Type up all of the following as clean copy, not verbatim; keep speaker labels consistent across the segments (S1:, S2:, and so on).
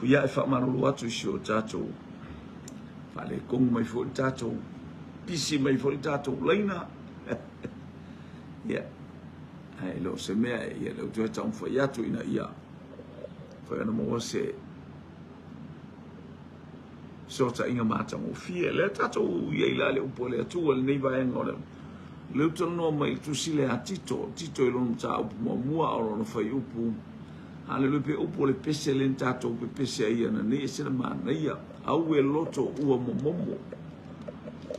S1: Ia, e faamalulu atu i si o tatou faaletonu mai foi le tatou pisi mai foi le tatou laina. Ia, ae le o se mea, ia lea ua toe taumafai atu ina ia mafai ona maua se fesootaiga matagofie. Lea tatou i ai la le upu a le Atua i lenei vaega o le lea ua talanoa mai i le tusi lea a Tito, Tito i lona mataupu muamua a o lona fuaiupu Haleluia pe upu o le pese lea na tatou pepese ai ananei ese le manaia au e loto ua momomo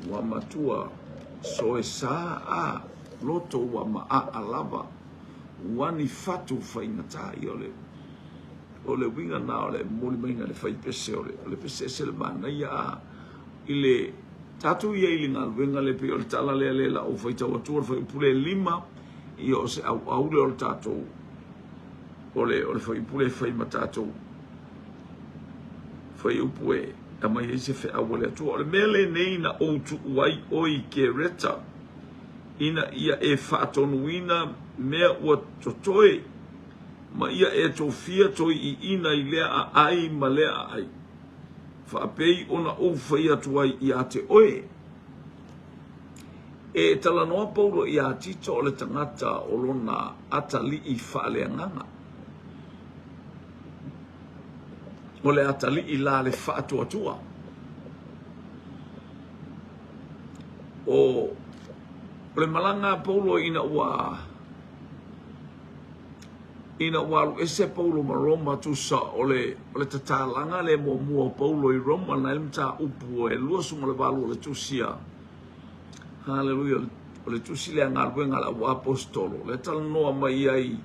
S1: ua matua soe sa a loto ua maaa lava ua ni fatu faigata ia o le o le uiga na o le momoli maiga le fai pese o le o le pese ese le manaia a i le tatou ia i le galuega le pei o le tala lea le la ou faitau atu o le fuaiupu le lima ia o se auau lea o le tatou o le o le fuaiupu lea e fai ma tatou fuaiupu e aumai ai se feau a le Atua. O le mea lenei na ou tuu ai oe i Kereta, ina ia e faatonuina mea ua totoe, ma ia e tofia toiʻiina i lea aai ma lea aai, faapei ona ou fai atu ai ia te oe. E talanoa Paulo iā Tito o le tagata o lona atalii faaleagaga. O le atalii la le faatuatua. O le malaga a Paulo ina ua ina ua alu ese Paulo ma Roma tusa o le o le tatalaga lea muamua o Paulo i Roma na e le mataupu e 28 o le tusi a Haleluia o le tusi lea galuega a le auaposetolo lea talanoa mai ai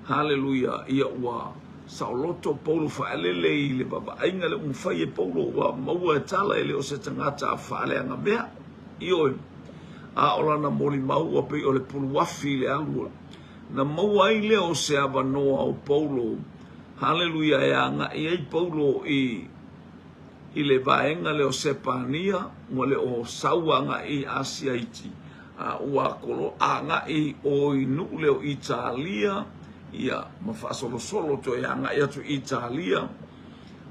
S1: Haleluia ia ua saoloto Paulo faalele i le vaavaaiga le ua fai e Paulo ua maua e tala e le o se tagata faaleagamea ioe a o lana molimau ua pei o le puluafi i le alu na maua ai lea o se avanoa o Paulo Haleluia e agai ai Paulo i i le vaega lea o Sepania, ua le o sau agai i Asia iti, a ua kolo agai o i nuu lea o Italia, ia, ma faasolosolo toe agai atu i Italia.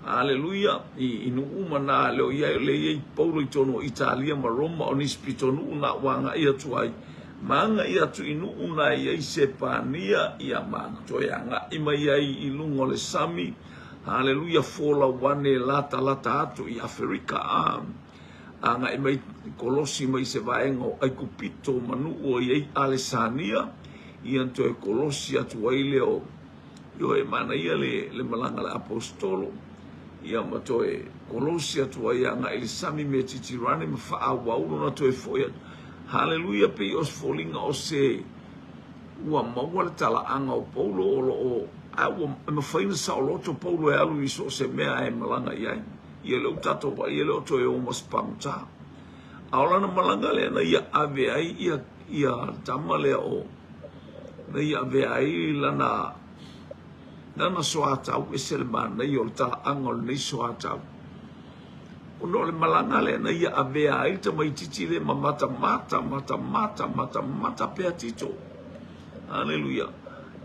S1: Aleluia, i, i nuu uma na lea o iai, lea i ai Paulo i totonu o Italia ma Roma, o nisi pitonuu na ua agai atu ai, ma agai atu i nuu na e i ai Sepania, ia, ma toe agai mai ai i luga o le sami, Haleluia folau ane latalata atu i Aferika a agai mai kolosi mai se vaega o Aikupito ma nuu o i ai Alesania ia na toe kolosi atu ai lea o ioe manaia le le malaga a le aposetolo ia ma toe kolosi atu ai agai i le sami Metitirane ma faaauau lona toe foi atu. Haleluia pei o se foliga o se Ua maua le talaaga o Paulo o lo o a ua mafai ona saoloto Paulo e alu i so o se mea e malaga i ai. Ia lea ua tatou vaai e le o toe o ma se pagota. A o lana malaga lea na ia ave ai ia ia tama lea o na ia avea ai lana lana soatau ese le manaia o le talaaga o lenei soatau. Ona o le malaga lea na ia avea ai le tamaitiiti lea ma matamata, matamata, matamata pea Tito. Aleluia.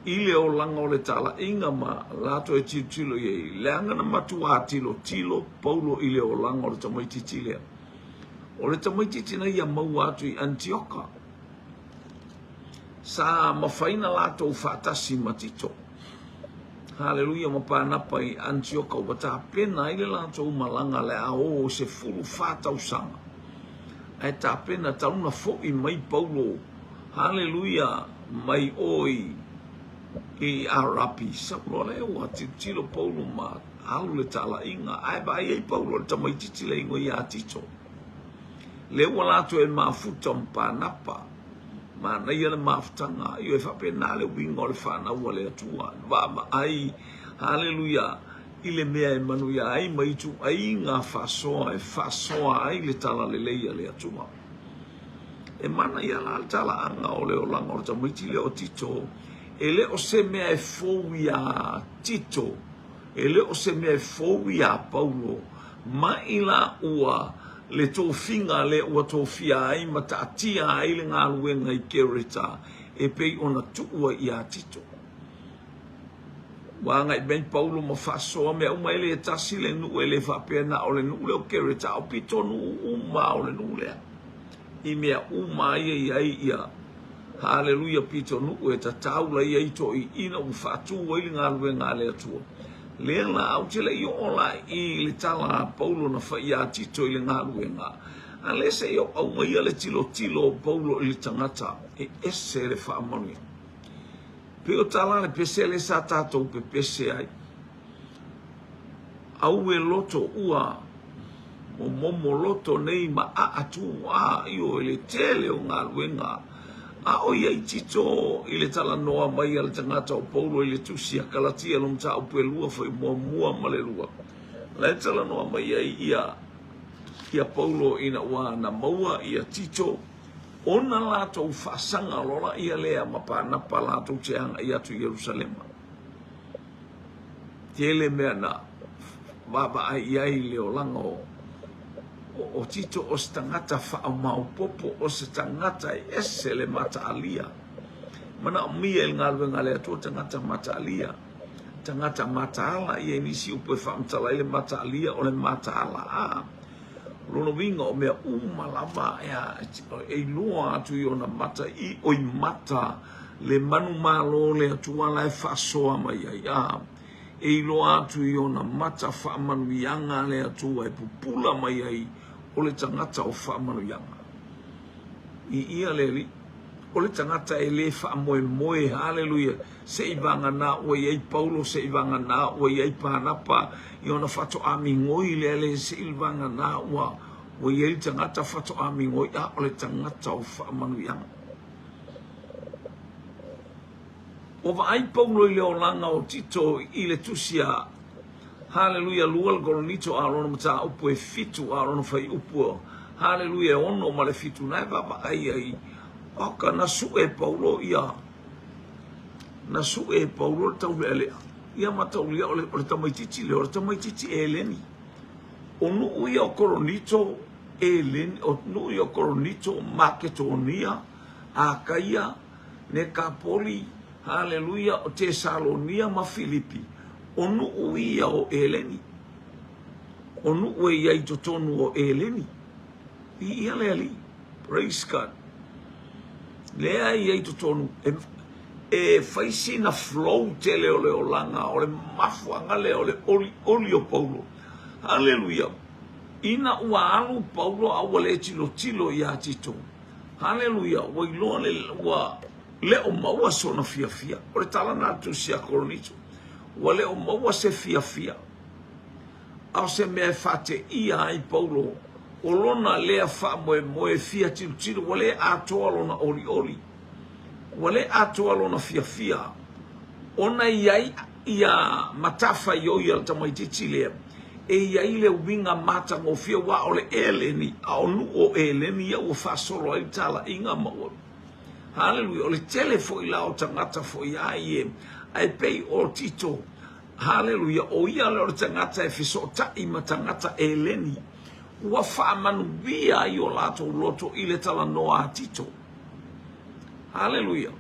S1: I le olaga o le talaiga ma latou e tilotilo i ai, leaga na matuā tilotilo Paulo i le olaga o le tamaitiiti lea. O le tamaitiiti na ia maua atu i Anitioka, sa mafai na latou faatasi ma Tito. Haleluia ma Panapa i Anitioka ua tapena ai le latou malaga le a o 14 tausaga. Ae tapena talu na foi mai Paulo, haleluia, mai o i, i Arapi. Sau loa lea ua tilotilo Paulo ma alu le talaiga, ae vaai ai Paulo i le tamaitiiti le igoa ia Tito. Lea ua latou e mafuta ma Panapa. Manaia le mafutaga, ioe, faapena le uiga o le fanau a le Atua, vaavaai, haleluia, i le mea e manuia ai ma ituaiga faasoa e faasoa ai le talalelei a le Atua. E manaia la le talaaga o le olaga o le tamaiti lea o Tito, e le o se mea e fou iā Tito, e le o se mea e fou iā Paulo, mai la ua le tofiga lea ua tofia ai ma taatia ai le galuega i Kereta e pei ona tuua iā Tito. Ua agai mai Paulo ma faasoa mea uma, e le tasi le nuu, e le faapea na o le nuu lea o Kereta, a o pitonuu uma o le nuu lea. I mea uma ia i ai ia, haleluia, pitonuu e tatau la i ai toeaiina ua faatu ai le galuega a le Atua. Lea la, ou te le i oo la i le tala a Paulo na fai iā Tito i le galuega, a lea se i ou aumaia le tilotilo o Paulo i le tagata e ese le faamanuia. Pei o tala a le pese lea sa tatou pepese ai. Aue loto ua momomo loto nei ma aa tuua ioe le tele o galuega. A o i ai Tito i le talanoa mai a le tagata o Paulo i le tusi a Kalatia lo mataupu e lua foi muamua ma le lua. La e talanoa mai ai ia ia Paulo ina ua na maua ia Tito ona latou faasaga lola ia lea ma Panapa latou te agai atu i Ierusalema. Tele mea na vaavaai i ai le olaga o o Tito o se tagata faamaopopo, o se tagata e ese le mataalia. Manaomia i le galuega a le Atua tagata mataalia, tagata mataala ia i nisi upu e faamatala ai le mataalia o le mataala. A o lona uiga o mea uma lava e iloa atu i ona mata i oi mata le manumalo o le Atua la e faasoa mai ai. A e iloa atu i ona mata faamanuiaga a le Atua e pupula mai ai o le tagata o faamanuiaga. Viia le Alii. O le tagata e le faamoemoe, haleluia, seivaganā ua i ai Paulo, seivaganā ua i ai Panapa, i ona faatoa migoi lea le seivaganā ua ua i ai le tagata faatoa migoi, a o le tagata o faamanuiaga. Ua vaai Paulo i le olaga o Tito i le tusi a Haleluia 2 le Korinito a o lona mataupu e 7 a o lona fuaiupu Haleluia e 6 ma le 7 na e vaavaai ai oka na sue Paulo ia na sue Paulo le taulealea ia mataulia o le, o le tamaitiiti lea o le tamaitiiti Eleni o nuu ia o Korinito Eleni o nuu ia o Korinito Maketonia Akaia Nekapoli, haleluia, o Tesalonia ma Filipi, o nuu ia o Eleni. O nuu e i ai i totonu o Eleni. Viia le Alii. Praise God. Lea e i ai i totonu, e, e fai sina flow tele o le olaga, o le mafuaaga lea o le olioli o Paulo. Haleluia. Ina ua alu Paulo a ua le tilotilo iā Tito, Haleluia! Ua iloa le, ua le o maua sona fiafia. O le tala na tusi a Korinito. Ua le o maua se fiafia. A o se mea e faateia ai Paulo, o lona lea faamoemoe fia tilotilo, ua le atoa lona olioli. Ua le atoa lona fiafia. Ona e i ai ia matafaioi a le tamaitiiti lea, e i ai le uiga matagofie, aua o le Eleni, a o nuu o Eleni ia ua faasolo ai le talaiga ma ua Haleluia, o le tele foi la o tagata foi a ia, ae pei o Tito, haleluia, o ia lea o le tagata e fesootai ma tagata Eleni, ua faamanuia ai o latou loto i le talanoa a Tito. Haleluia.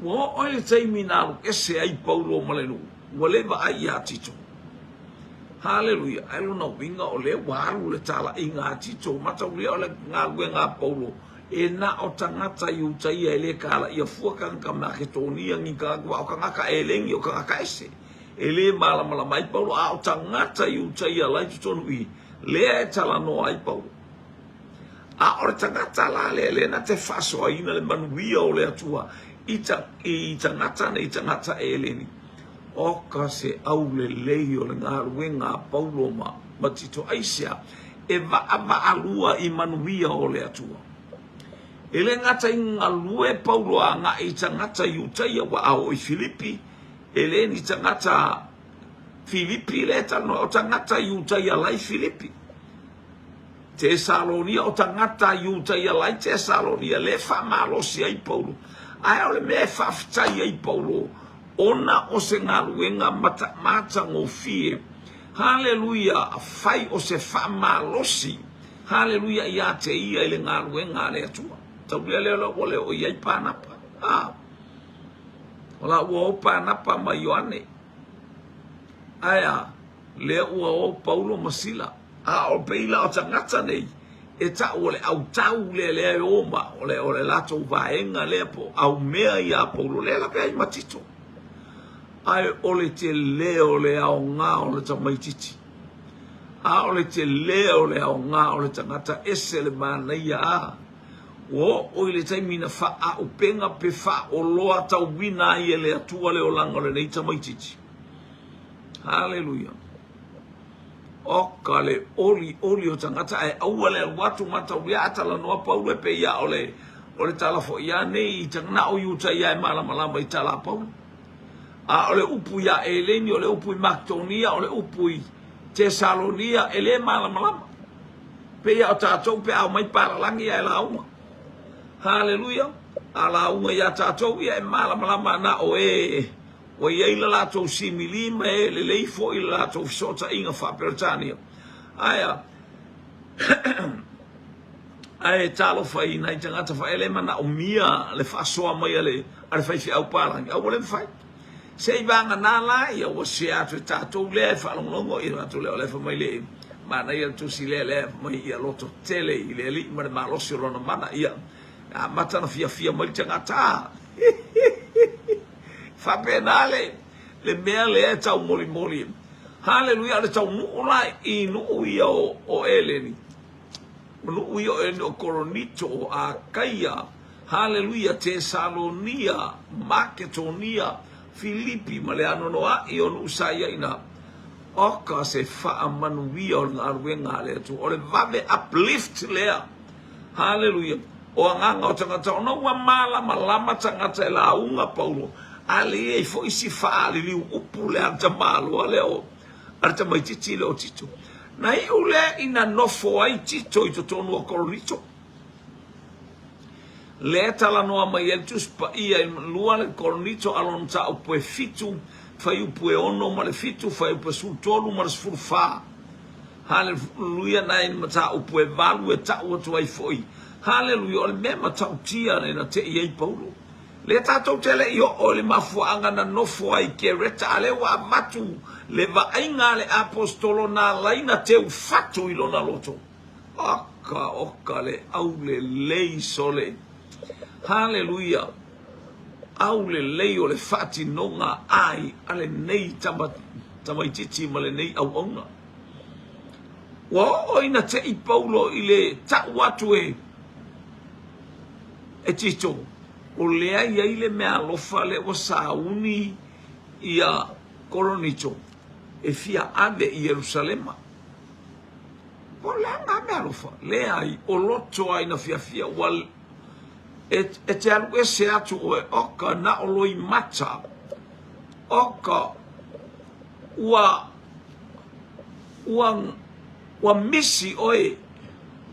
S1: Ua oo i le taimi na alu ese ai Paulo ma le nuu, ua le vaai iā Tito. Haleluia! Ae lona uiga o lea ua alu le talaiga a Tito, mataulia o le galuega a Paulo, e na o tagata Iutaia e le kalaia fua tagata Maketonia ni tagata aua o tagata Eleni o tagata ese. E le malamalama ai Paulo, a o tagata Iutaia la i totonu i, lea e talanoa ai Paulo. A o le tagata la lea, lea na te faasoaina le manuia o le Atua i, ta, i tagata nei tagata Eleni. Oka se aulelei o le galuega a Paulo ma, ma Tito aisea e vaavaalua i manuia o le Atua. E le gata i galue Paulo agai i tagata Iutaia ua a oo i Filipi, e le ni tagata Filipi lea e talanoa, o tagata Iutaia la i Filipi. Tesalonia, o tagata Iutaia la i Tesalonia, lea e faamalosi ai Paulo. Ae o le mea e faafetai ai Paulo, ona o se galuega matagofie, haleluia, fai o se faamalosi, haleluia, ia te ia i le galuega a le Atua. Taulia lea ua le oo i ai Panapa. A, o la ua o Panapa ma Ioane. Ae a? Lea ua o Paulo ma Sila. A o pei la o tagata nei e tau o le autau lea lea e o ma o le, o le latou vaega lea po o aumea ia Paulo lea lavea ai ma Tito. Ae o le tele o le aoga o le tamaitiiti. A o le tele o le aoga o le tagata ese le manaia a. Ua oo i le taimi na faaaupega pe faaoloa tauina ai e le Atua le olaga o lenei tamaitiiti. Haleluia. Oka le olioli o tagata ae aua le alu atu mataulia a talanoa Paulo e pei a o le o le tala foi ia nei i na o Iutaia e malamalama i tala a Paulo. A o le upu iā Eleni, o le upu i Maketonia, o le upu i Tesalonia, e le malamalama. Pei a o tatou pe a omai palalagi ae lauga. Haleluia! A lauga iā tatou, ia e malamalama na o e ua i ai la latou simili ma e lelei foi le latou fesootaiga faa-Peretania. Ae a? Ae talofa i nai tagata faaele e manaomia le faasoa mai a le a le faifeau palagi, a ua le mafai. Se i vagana la ia ua share atu e tatou lea e faalogologo ia atu lea o lea fai mai le manaia le tusi lea lea fai mai ia loto tele i le Alii ma le malosi o lona mana ia amata ona fiafia mai le tagata. Faapena le le mea lea e taumolimoli. Haleluia, o le taunuu la i nuu ia o Eleni. O nuu ia o Eleni o Koronito, o Akaia, haleluia, Tesalonia, Maketonia, Filipi ma le anoanoai o nuu sa i ai ina. Oka se faamanuia o le galuega a le Atua. O le vave uplift lea. Haleluia. O agaga o tagata ona ua malamalama tagata e lauga Paulo, a le i ai foi si faaliliu upu lea a le tamaloa lea o a le tamaitiiti lea o Tito. Na iu lea ina nofo ai Tito i totonu o Korinito. Lea e talanoa mai ai le Tusi Paia i lua le Korinito a lona mataupu e 7, fuaiupu e 6 ma le 7, fuaiupu e 13 ma le 14. Haleluia, nai mataupu e valu e tau atu ai foi. Haleluia, o le mea matautia lea na tei ai Paulo. Lea tatou te le i oo i le mafuaaga na nofo ai i Kereta, a lea ua avatu le vaaiga a le aposetolo na ala ai na teu fatu i lona loto. Oka, oka le aulelei sole. Haleluia, aulelei o le faatinoga ai a lenei tama, tamaitiiti ma lenei auauna. Ua oo ina te i Paulo i le tau atu e E Tito, o lea i ai le meaalofa lea ua sauni ia Koronito e fia ave i Ierusalema. Po o le a na meaalofa? Leai, o loto lava ina fiafia ua e, e te alu ese atu oe, oka na o loimata, oka ua, ua, Ua misi oe,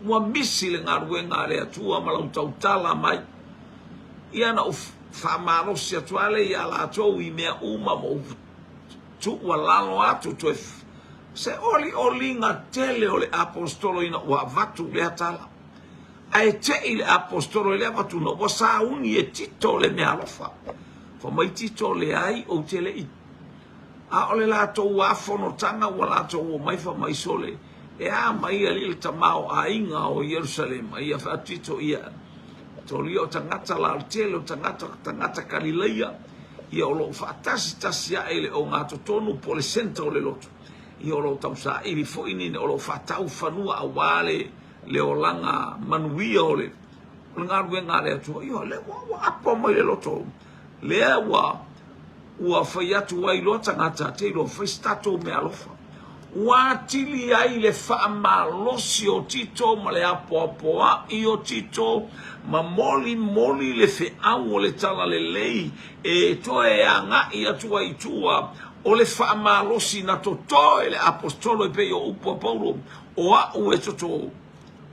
S1: ua misi le galuega a le Atua ma lau tautala mai. Ia na ou faamalosi atu lava lea ia latou i mea uma ma ou tuualalo atu toe se olioliga tele o le aposetolo ina ua avatu lea tala. Ae tei le aposetolo i le avatuina ua sauni e Tito le meaalofa. Fai mai Tito, Leai, ou te le i A o le latou lava fonotaga ua latou omai fai mai, Sole, e a mai alii le tamaoaiga o Ierusalema? Ia fai atu Tito, Ia, tolia o tagata la, o le tele o tagata, o tagata Kalilaia, ia o lo o faatasitasi ae i le ogatotonu po o le centre o le lotu, ia o lo o tausaili foi ni, o lo o faatau fanua aua le, le olaga manuia o le, o le galuega a le Atua. Ia, lea ua, ua apo mai le loto, lea ua, Ua fai atu ai loa tagata, te iloa fai se tatou meaalofa. Ua atili ai le faamalosi o Tito ma le apoapoai o Tito, ma molimoli le feau o le talalelei e toe agai atu ai i tua o le faamalosi na toto e le Aposetolo e pei o upu a Paulo, O au e toto,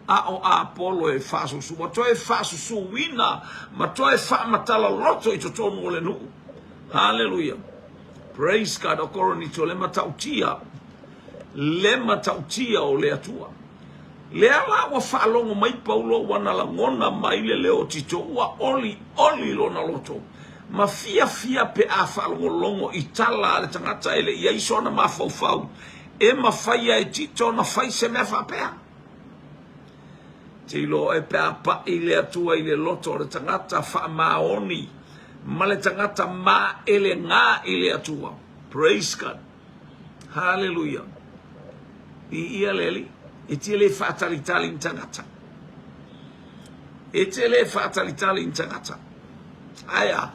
S1: a o Apolo e faasusu. Ua toe faasusuina ma toe faamatala loto i totonu o le nuu. Haleluia. Praise God. O Korinito le matautia, le matautia o le Atua. Lea la ua faalogo mai Paulo ua na lagona mai le leo o Tito, ua olioli lona loto. Ma fiafia pe a faalogologo i tala a le tagata e le i ai sona mafaufau e mafai ai Tito ona fai se mea faapea. Te iloa oe pe a pai le Atua i le loto o le tagata faamaoni ma le tagata maelega i le Atua. Praise God. Haleluia. Viia le Alii. E te le faatalitali ni tagata. E te le faatalitali ni tagata. Ae a?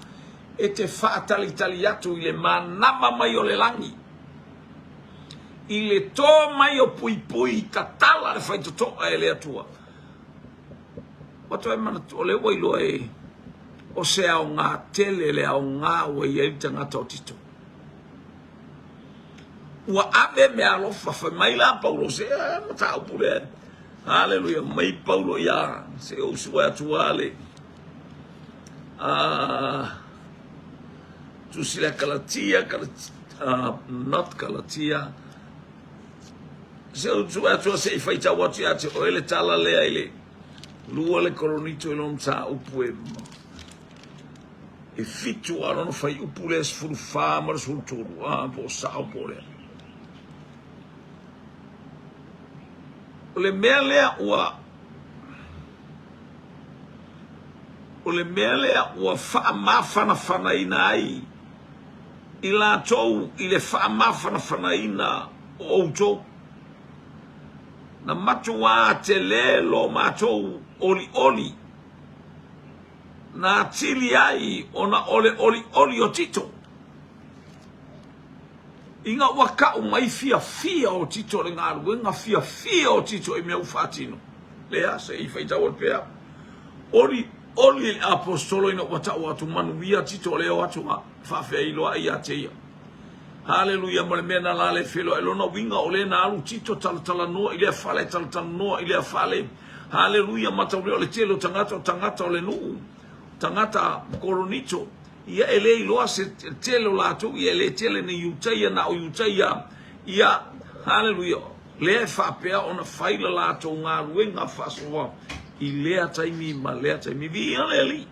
S1: E te faatalitali atu i le manava mai o le lagi, i le tō mai o puipui tatala le faitotoa e le Atua. Ua toe manatu, o lea ua iloa e o se aoga tele le aoga ua i ai le tagata o Tito. Ua ave meaalofa, fai mai la Paulo, se mataupu lea. Haleluia, mai Paulo ia, se ou sue atu lava le tusi lea Kalatia, not Kalatia, se ou sue atu se i faitau atu ia te oe le tala lea i le lua le Koronito i lona mataupu e e fitu a lona fuaiupu lea 14 ma le 13, a po o sao po o lea. O le mea lea ua O le mea lea ua faamafanafanaina ai i latou i le faamafanafanaina o outou. Na matuā tele lo matou olioli, na atili ai ona o le olioli o Tito. Ina ua kau mai fiafia o Tito le galuega fiafia o Tito i mea ua faatino. Lea, se i faitau atu pea. Oli, oli le aposetolo ina ua tau atu manuia Tito lea o atu a faafeiloai ia te ia. Haleluia ma le mea na la le feiloai lona uiga o lea na alu Tito talatalanoa i lea fale talatalanoa i lea fale. Haleluia mataulia o le tele o tagata o tagata o le nuu tagata Koronito. Ia e le iloa se tele o latou, ia e le tele ni Iutaia, na o Iutaia, ia, haleluia, lea e faapea ona fai la latou galuega faasoa i lea taimi ma lea taimi. Viia le Alii!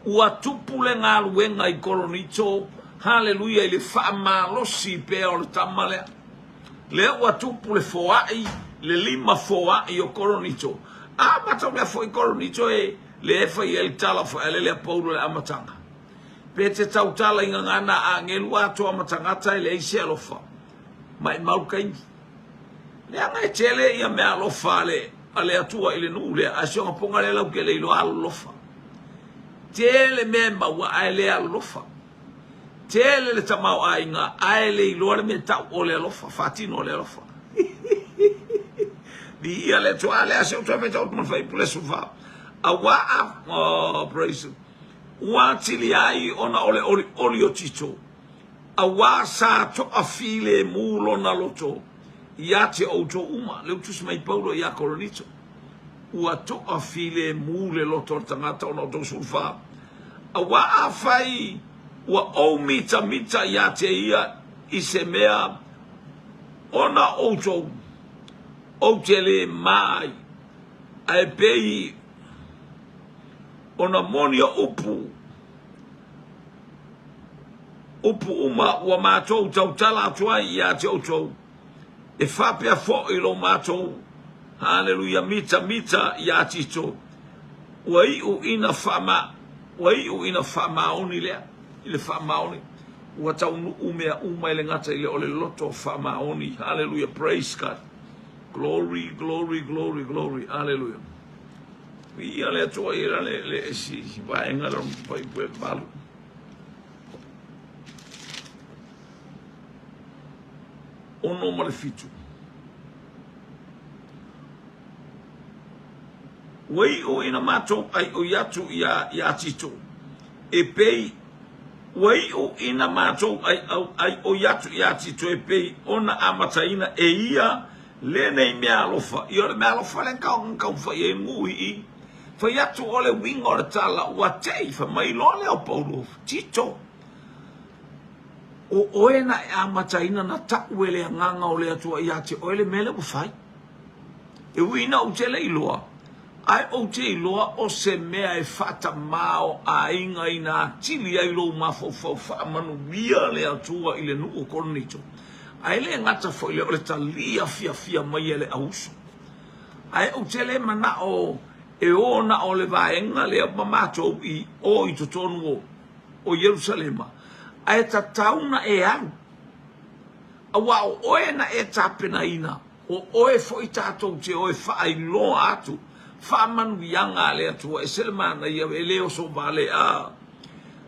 S1: Ua tupu le galuega i Koronito, haleluia, i le faamalosi pea o le tama lea. Lea ua tupu le foai, le lima foai o Koronito. A mataulia foi Koronito e Lea e fai ai le tala faaeleele a Paulo i le amataga. Pe te tautala i gagana a agelu atoa ma tagata e leai se alofa, maimau le taimi. Leaga e tele ia meaalofa a le a le Atua i le nuu lea, ae si ona poga lea lau ke le iloa alolofa. Tele mea e maua ae le alolofa. Tele le tamaoaiga ae le iloa le mea tau o le alofa, faatino o le alofa. Viia le Atua, a lea se ou toe faitau atu ma le fuaiupu le 14. Auā a, oh, praise, ua atili ai ona o le olioli o Tito, auā sa toafilemu lona loto ia te outou uma. Lea ua tusi mai Paulo ia Korinito. Ua toafilemu le loto o le tagata ona o tou 14. Auā afai ua ou mitamita ia te ia i se mea ona outou, ou te lē mā ai, ae pei ona moni o upu, upu uma ua matou tautala atu ai ia te outou, e faapea foi lo matou, haleluia, mitamita ia Tito, ua iu ina faama, ua iu ina faamaoni lea, i le faamaoni, ua taunuu mea uma e le gata i le o le loto faamaoni, haleluia, praise God, glory, glory, glory, glory, haleluia. Viia le Atua i le, le isi vaega le fuaiupu e valu. Ono ma le fitu. Ua iu ina matou ʻaiʻoi atu iā, iā Tito, e pei, Ua iu ina matou ʻaiʻoi atu iā Tito e pei ona amataina e ia lenei meaalofa. Ia o le meaalofa lea na taumafai ai nuu i i. Fai atu o le uiga o le tala ua te i, fai mai loa lea o Paulo, Tito, o oe na e amataina na taʻu e le Agaga o le Atua ia te oe le mea lea ua fai. E ui ina ou te le iloa, Ae ou te iloa o se mea e faatamāo'aigaina atili ai lou mafaufau faamanuia le Atua i le nuu o Korinito. Ae le gata foi lea o le talia fiafia mai e le auuso. Ae ou te le manao e o na o le vaega lea ma matou i o i totonu o Ierusalema, ae tatau na e alu, aua o oe na e tapenaina, o oe foi tatou te o e faailoa atu faamanuiaga a le Atua. E ese le manaia, e le oso vale a.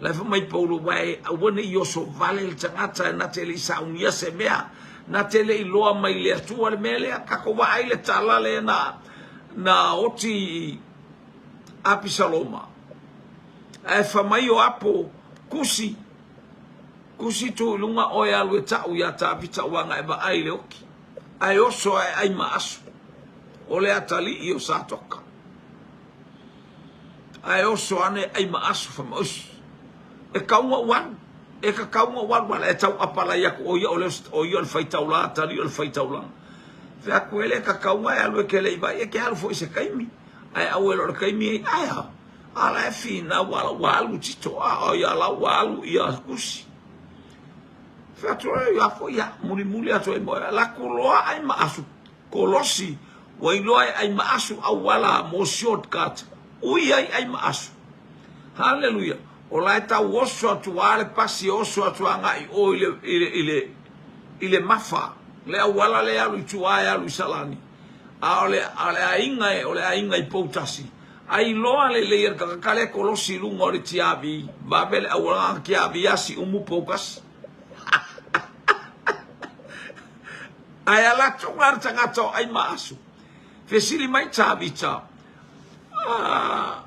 S1: La e fai mai Paulo, aua e aua ne i oso vale le tagata na te le i saunia se mea, na te le i iloa mai le Atua le mea lea. Tatou vaai le tala lea na, na oti i Apisaloma. Ae fai mai o Apo, Kusi, Kusi tu i luga oe alu e ta'u iā Tavita ua na e vaai i le oki, ae oso ae ai ma aso. O le atalii o Satoka. Ae oso ane ai ma aso fai mai, Ois, e kau na ou alu, e kakau na ou alu ala e tau apalai atu o ia o le o ia o le faitaula atalii o le faitaulaga. Fai atu ele e kakau na e alu e ke le i vai e ke alu foi i se taimi, ae aua e le o le taimi ei. Ae a? A la e finau a la ua alu Tito, a o ia la ua alu ia Kusi. Fai atu loa ia foi ia, mulimuli atu ai moe, ala atu loa ai ma asu kolosi, ua iloa e ai ma asu auala mo shortcut, ui ai ai ma asu. Haleluia. O la e tau oso atu a le pasi e oso atu agai o i le, i le, i le, i le mafa, le auala le alu i tua e alu i Salani. A o le, a o le aiga e, o le aiga i Poutasi. A iloa lelei e le tagata lea kolosi i luga o le tiavi, vave le auala tiavi a Siumu Poutasi. Ae ala atu la le tagata o Aimaasu, fesili mai Tavita, Ah,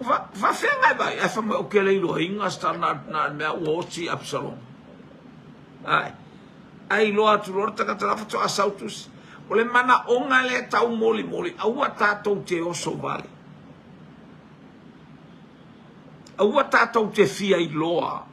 S1: fa, faafeaga e vai? Ae fai mai, ou te le iloaina se tala na, na le mea ua oti i Absaloma. Ae, ae iloa atu loa le tagata la faatoa sau tusi. O le manaoga lea taumolimoli, aua tatou te oso vale. Aua tatou te fia iloa.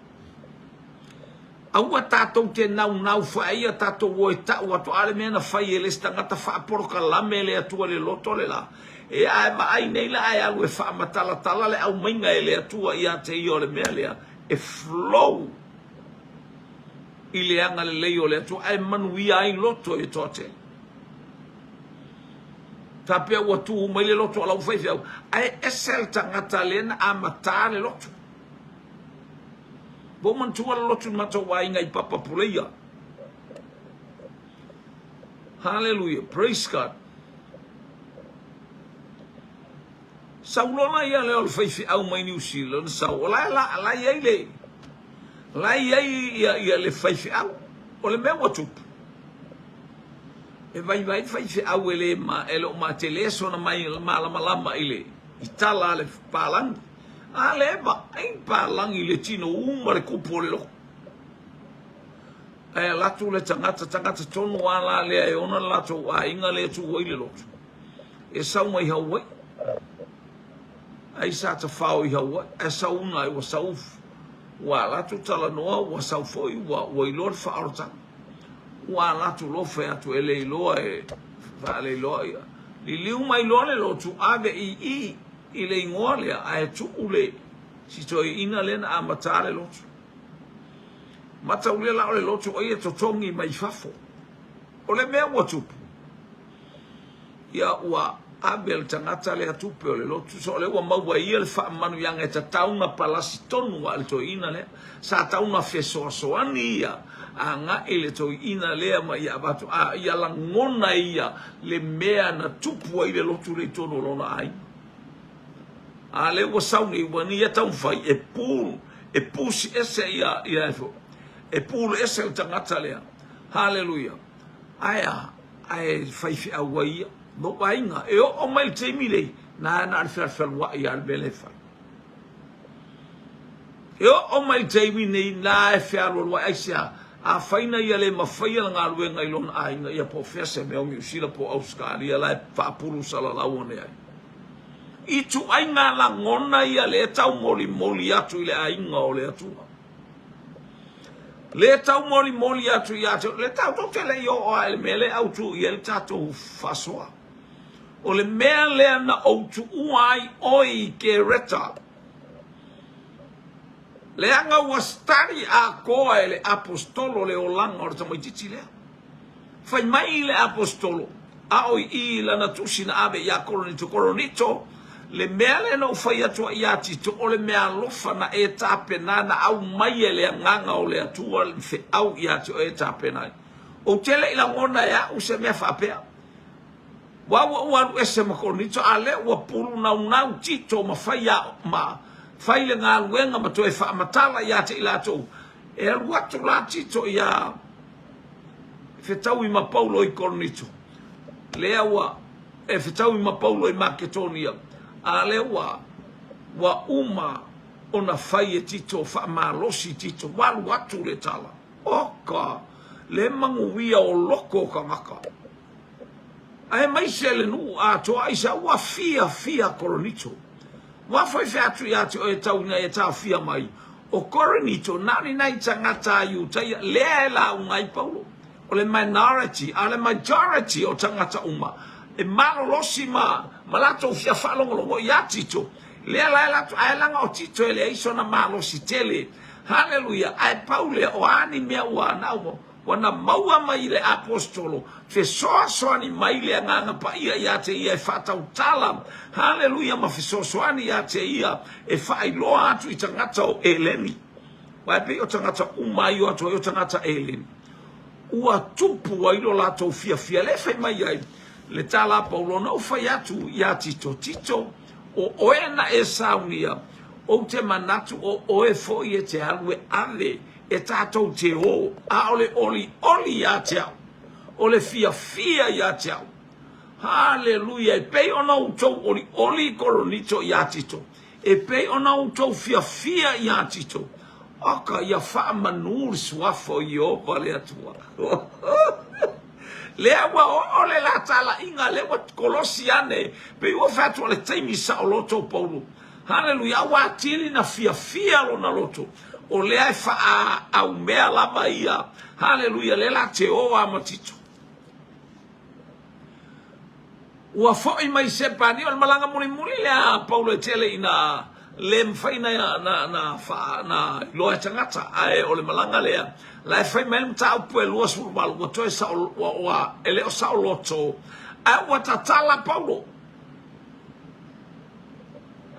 S1: Aua tatou te naunau fai ia tatou o e tau atu a le mea na fai e le isi tagata faapolokalame le Atua i le loto le la. E a e vaai nei la ae alu e faamatalatala le aumaiga e le Atua ia te ia o le mea lea e flow i le agalelei o le Atua ae manuia ai loto i toatele. Faapea ua tu mai le loto a lau faifeau ae ese le tagata lea na amata le loto. Ua ou manatua le lotu i le matou aiga i Papa Puleia. Hallelujah. Praise God. Sau loa la ia lea o le faifeau mai New Zealand, sau, o la e la, la i ai le, la i ai ia, ia le faifeau. O le mea ua tupu, e vaivai le faifeau e le, ma, e le o matele sona mai malamalama i le, i tala a le palagi. A lea e vaai le palagi i le tino uma le kupu o le loto. Ae alu atu le tagata, tagata tonu lava la lea e ona le latou aiga lea e tu ai le loto. E sau mai Hawaii. Ai sa tafao i Hawaii, ae sau una ai ua sau ua alu atu talanoa ua sau foi ua ua iloa le faaolataga. Ua alu atu loa fai atu e le iloa e faaleiloa ia. Liliu mai loa le lotu ave i i i le igoa lea ae tuu le si toeaina lea na amata le lotu. Mataulia la o le lotu o ia e totogi mai fafo. O le mea ua tupu, ia ua ave le tagata lea tupe o le lotu, so o lea ua maua e ia le faamanuiaga e tatau na palasi tonu a le toeaina lea. Sa tau na fesoasoani ia agai le toeaina lea ma ia avatu, a ia lagona e ia le mea na tupu ai le lotu lea i totonu o lona aiga. A lea ua sau nei, ua ia taumafai e pull, e push ese ia, ia e pull ese le tagata lea. Haleluia. Ae a? Ae faifeau ai ia. Lou aiga, e oo mai le taimi nei, na na o le fealualuai lava le mea lea e fai. E oo mai le taimi nei, na e fealualuai. Aisea? Afai na ia le mafaia le galuega i lona aiga, ia po o fea se mea o Niu Sila po o Ausetalia la e faapulu salalau ane ai. Ituaiga lagona ia lea e taumolimoli atu i le aiga o le Atua. Lea e taumolimoli atu ia te, le tatou te le i oo lava i le mea lea e autu i ai le tatou faasoa. O le mea lea na ou tuua ai oe i Kereta, leaga ua study atoa e le Aposetolo le olaga o le tamaitiiti lea. Fai mai le Aposetolo, a o i i lana tusi na ave ia Korinito, Korinito, le mea lea na ou fai atu ai ia Tito, o le meaalofa na e tapena, na aumai e le Agaga o le Atua le feau ia te oe e tapena ai. Ou te le i lagona e au se mea faapea. Ua ua ou alu ese ma Korinito, a lea ua pulunaunau Tito ma fai a, ma fai le galuega ma toe faamatala ia te i latou. E alu atu la Tito ia fetaui ma Paulo i Korinito, lea ua e fetaui ma Paulo i Maketonia, a lea ua ua uma ona fai e Tito, faamalosi Tito, ua alu atu le tala. Oka, le manuia o loko o tagata. Aemaise le nuu atoa aisa ua fiafia Korinito. Ua faifea atu ia te oe e tau ina e taofia mai. O Korinito, na o ni nai tagata a Iutaia, lea e lauga ai Paulo. O le minority, a o le majority o tagata uma, e malolosi ma, ma latou fia faalogologo ia Tito. Lea la e latou, ae leaga o Tito e leai sona malosi tele. Haleluia! Ae pau lea, o a ni mea ua na ua, Ua na maua mai i le Aposetolo, fesoasoani mai le Agaga Paia ia te ia e faatautala, haleluia, ma fesoasoani ia te ia e faailoa atu i tagata o Eleni. Aua e pei o tagata uma ai o atu ai o tagata Eleni. Ua tupu ai lo latou fiafia, lea e fai mai ai le tala a Paulo, na ou fai atu ia Tito, Tito, o oe na e saunia, ou te manatu o oe foi e te alu e ave E tatou te ō, a o le olioli ia te au, o le fiafia ia te au. Haleluia! E pei ona outou olioli i Koronito ia Tito, e pei ona outou fiafia ia Tito, oka ia faamanū le suafa o Ieova le Atua. Lea ua oo le la talaiga, lea ua kolosi ane, pei ua fai atu o le taimi saoloto o Paulo. Haleluia! A ua atili na fiafia lona loto. O lea e faaauaumea lava ia. Haleluia, lea la te o a ma Tito. Ua foi mai Sepania, o le malaga mulimuli lea a Paulo e tele ina le mafai na, na, na, fa, na iloa e tagata, ae o le malaga lea, la e fai mai le mataupu e 28, ua toe sao, ua, ua, e le o saoloto, ae ua tatala Paulo.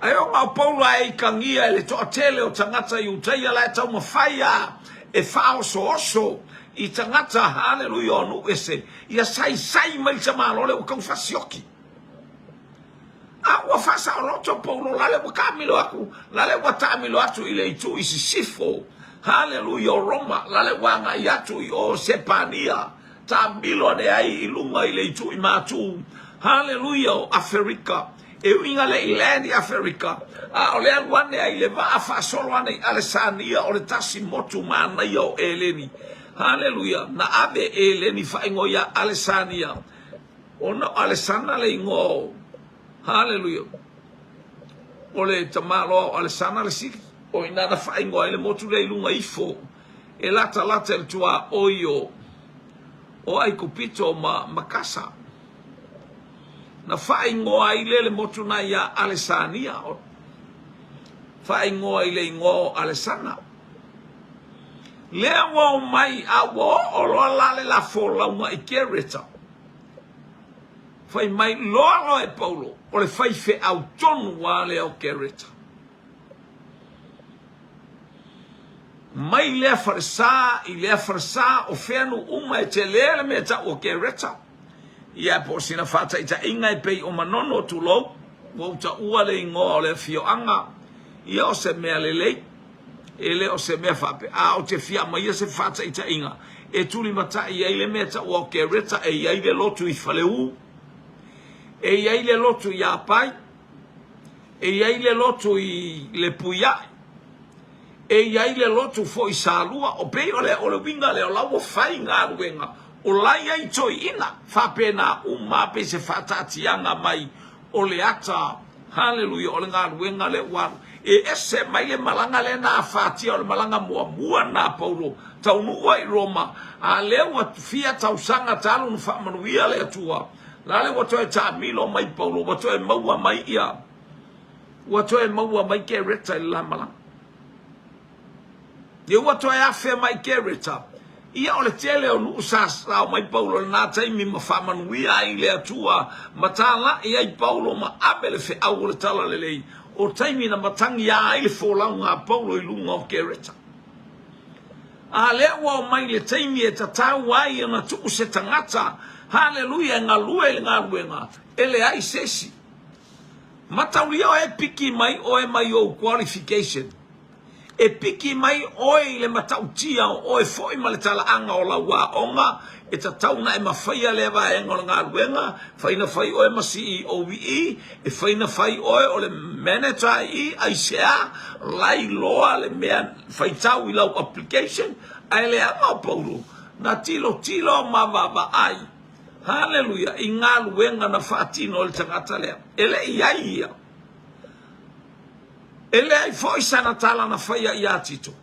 S1: Ae ona o Paulo a e ikagia e le toatele o tagata Iutaia la e taumafai a e faaosooso i tagata, haleluia, o nuu ese, ia saisai mai le tamaloa lea ua tau fasioki. A ua faasaoloto Paulo la le ua taamilo atu, la le ua taamilo atu i le itu i sisifo, haleluia, o Roma, la le ua agai atu i o Sepania, taamilo ane ai i luga i le itu i Matu, haleluia, o Aferika. E ui ina le i land i Aferika, a o le alu ane ai le vaa faasolo ane i Alesania o le tasi motu manaia o Eleni. Haleluia! Na ave e Eleni faaigoa ia Alesania, ona o Alesana le igoa o, haleluia, o le tamaloa o Alesana le sili. O i ina na faaigoa ai le motu lea i luga ifo e latalata i le tuaoi o, o Aikupito ma, ma Kasa. Na faaigoa ai lea le motu na ia Alesania, faaigoa i le igoa o Alesana. Lea ua omai a ua oo loa la le la folauga i Kereta. Fai mai loa loa e Paulo, o le faifeau tonu a lea o Kereta. Mai lea falesa i lea falesa, o fea nuu uma e tele le mea tau o Kereta. Ia, po o sina faataitaiga e pei o Manono, tulou, ua ou taua le igoa o le afioaga, ia o se mea lelei, e le o se mea faapea, a ou te fia aumaia se faataitaiga e tulimatai ai le mea taua o Kereta, e i ai le lotu i Faleu, e i ai le lotu i Apai, e i ai le lotu i Lepuiai, E i ai le lotu foi Salua, o pei o le o le uiga lea o la ua fai galuega, o la i ai toeaiina, faapena uma pei se faataatiaga mai o le ata, haleluia, o le galuega lea ua alu. E ese mai le malaga lea na afatia, o le malaga muamua na a Paulo, taunuu ai i Roma, a lea ua fia tausaga talu ona faamanuia le Atua. La le ua toe taamilo mai Paulo, ua toe maua mai ia, ua toe maua mai Kereta i le la malaga. Ia ua toe afea mai Kereta, ia o le tele o nuu sa sao mai Paulo i lena taimi ma faamanuia ai le Atua ma talai ai Paulo ma ave le feau o le talalelei, o taimi na matagiā ai le folauga a Paulo i luga o Kereta. A lea ua oo mai le taimi e tatau ai ona tuu se tagata, haleluia, e galue i le galuega, e leai se isi. Mataulia oe e piki mai oe mai ou qualification. E piki mai oe i le matautia o oe foi ma le talaaga o lau aoga, e tatau ona e mafaia lea vaega o le galuega, fai na fai oe ma CEO i i, e fai na fai oe o le manager i i, aisea, lailoa le mea faitau i lau application, ae leaga o Paulo, na tilotilo ma vaavaai, haleluia, i galuega na faatino e le tagata lea. E le i ai ia. E leai foi sana tala na faia ia Tito.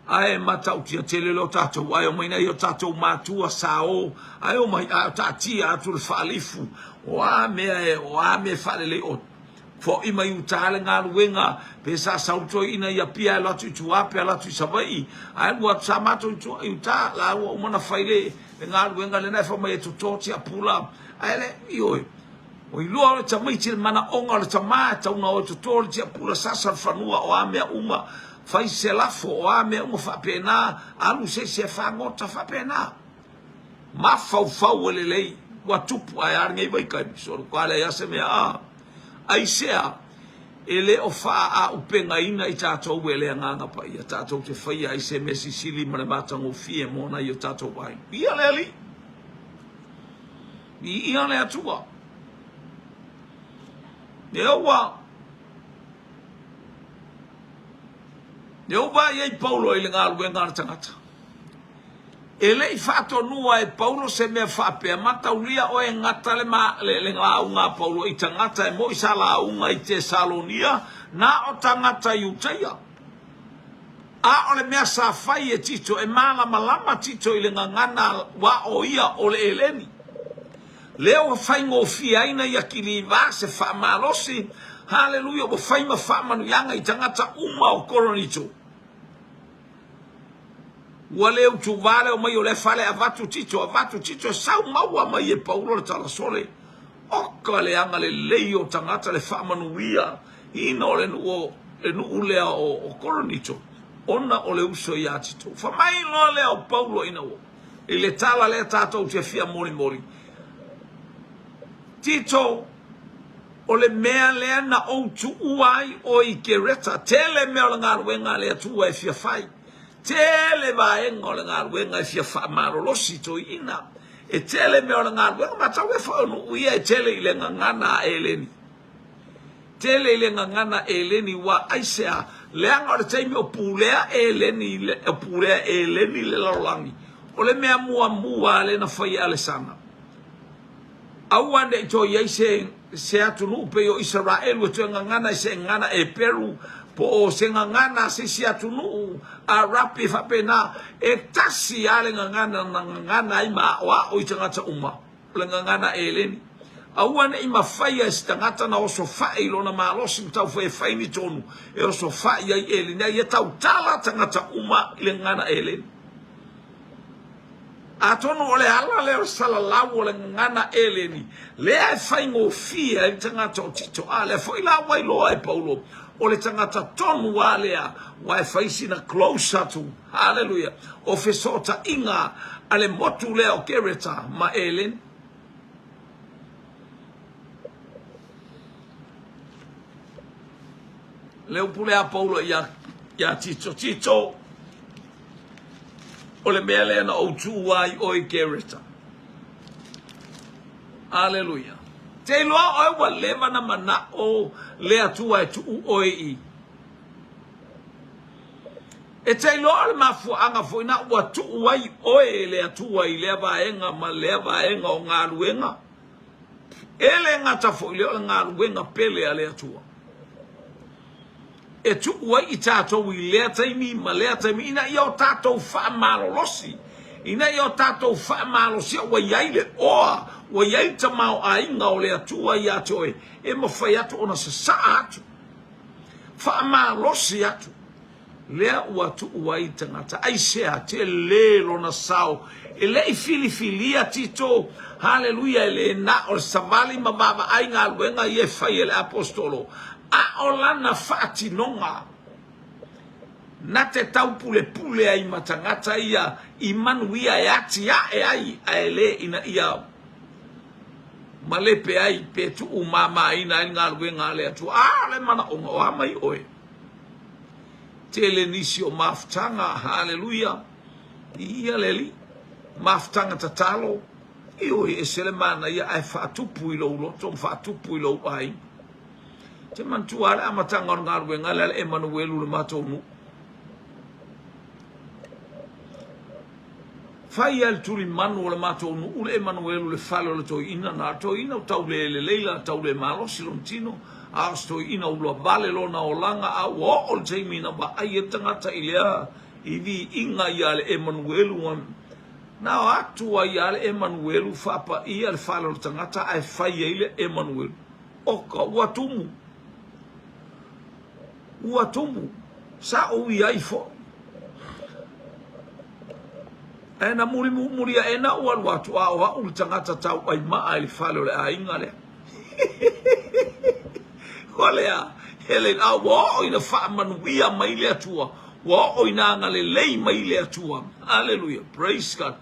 S1: Ae matautia tele lo tatou ae omai nai o tatou matua sa o ae omai ae taatia atu le faalifu o a mea e o a mea e faalelei o fo'i mai uta le galuega pe sa sau toeaina i Apia ae alu atu i tua pe alu atu i Savaii ae alu atu sa matou i tua i uta la ua uma ona fai le le galuega lena e fai mai e toto tiapula ae le ioe Ua iloa o le tamaiti le manaoga o le tama e tau na o e toto le tiapula sasa le fanua o a mea uma fai se lafo o a mea uma faapena alu se isi e fagota faapena mafaufau e lelei ua tupu ae a lenei vaitaimi solo ka leai a se mea a aisea e le o faaaupegaina i tatou e le Agaga Paia tatou te faia ai se mea sisili ma le matagofie mo nai o tatou aiga. Ia le Alii. Viia le Atua. Lea ua Lea ua vaai ai Paulo i le galuega a le tagata. E le i faatonua e Paulo se mea faapea, mataulia oe e gata le, ma, le, le lauga a Paulo i tagata e moi sa lauga i Tesalonia, na o tagata Iutaia. A o le mea sa fai e Tito, e malamalama Tito i le gagana ua o ia o le Eleni. Lea ua faigofie ai na ia kilivā se faamalosi, haleluia, ua fai ma faamanuiaga i tagata uma o Koronito. Ua le utuvā le omai o lea fale avatu Tito, avatu Tito e sau maua mai e Paulo le tala sole. Oka le agalelei o tagata le faamanuia ina o le nuu o le nuu lea o, o Korinito, ona o le uso ia Tito. Fa mai loa lea o Paulo ina ua i le tala lea tatou te fia molimoli. Tito, o le mea lea na ou tuua ai oe i Kereta, tele mea o le galuega a le Atua e fia fai. Tele vaega o le galuega e fia faamalolosi toeaiina. E tele mea o le galuega, matau e foi o nuu ia e tele i le gagana a Eleni. Tele i le gagana Eleni ua aisea, leaga o le taimi o pulea Eleni o pulea Eleni le lalolagi. O le mea muamua lea na fai e Alesana. Aua ne i toe i ai se, se atunuu pei o Isaraelu e toe gagana i se gagana Eperu, po o se gagana a se isi atunuu Arapi faapena. E tasi lava le gagana na gagana ai ma aoao i tagata uma, o le gagana Eleni. Aua ne i mafaia e se tagata na osofai i lona malosi ma taufai e fai ni tonu e osofai ai Eleni, a ia tautala tagata uma i le gagana Eleni. Atonu o le ala lea o le salalau o le gagana Eleni, lea e faigofie ai le tagata o Tito. A lea foi la ua iloa e Paulo, o le tagata tonu lava lea, ua e fai sina close atu, haleluia, o fesootaiga a le motu lea o Kereta ma Eleni. Le upu lea a Paulo ia, ia Tito, Tito, O le mea lea na ou tuua ai oe i Kereta. Aleluia. Te iloa oe ua leva na manao le Atua e tuu oe i. E te iloa o le mafuaaga foi na ua tuu ai oe e le Atua i lea vaega ma lea vaega o galuega. E le gata foi lea o le galuega pele a le Atua. E tuu ai i tatou i lea taimi ma lea taimi ina ia o tatou faamalolosi. Ina ia o tatou faamalosia ua i ai le oa, ua i ai le tamaoaiga o le Atua ia te oe, e mafai atu ona sasaa atu, faamalosi atu, lea ua tuu ai tagata. Aisea? Tele lona sao. E le i filifilia Tito, haleluia, e le na o le savali ma vaavaai galuega ia e fai e le Aposetolo, a o lana faatinoga. Na te taupulepule ai ma tagata ia i manuia e atiae ai, ae le ina ia malepe ai pe tuumamaina ai le galuega a le Atua. A o le manaoga, o a mai oe? Tele nisi o mafutaga, haleluia, viia le Alii, mafutaga tatalo, ioe, e ese le manaia ae faatupu i lou loto ma faatupu i lou aiga. Ou te manatua lava le amataga o le galuega lea a le Emanuelu i le matou nuu. Fai lava le tulimanu o le matou nuu le Emanuelu i le fale o le toeaina. Na o le toeaina ua tau le lelei la, tau le malosi lona tino, a o se toeaina ua vale lona olaga, a ua oo le taimi na vaai ai le tagata i lea i viiga ia le Emanuelu. Na o atu ai lava le Emanuelu faapaia le fale o le tagata ae fai ai le Emanuelu. Oka, ua tumu. Ua tumu. Sa ou i ai foi. Ae na mulimuli ae na ou alu atu, a o au le tagata tauai maa i le fale o le aiga lea. O lea, hele, a ua oo ina faamanuia mai le Atua, ua oo ina agalelei mai le Atua. Haleluia, praise God.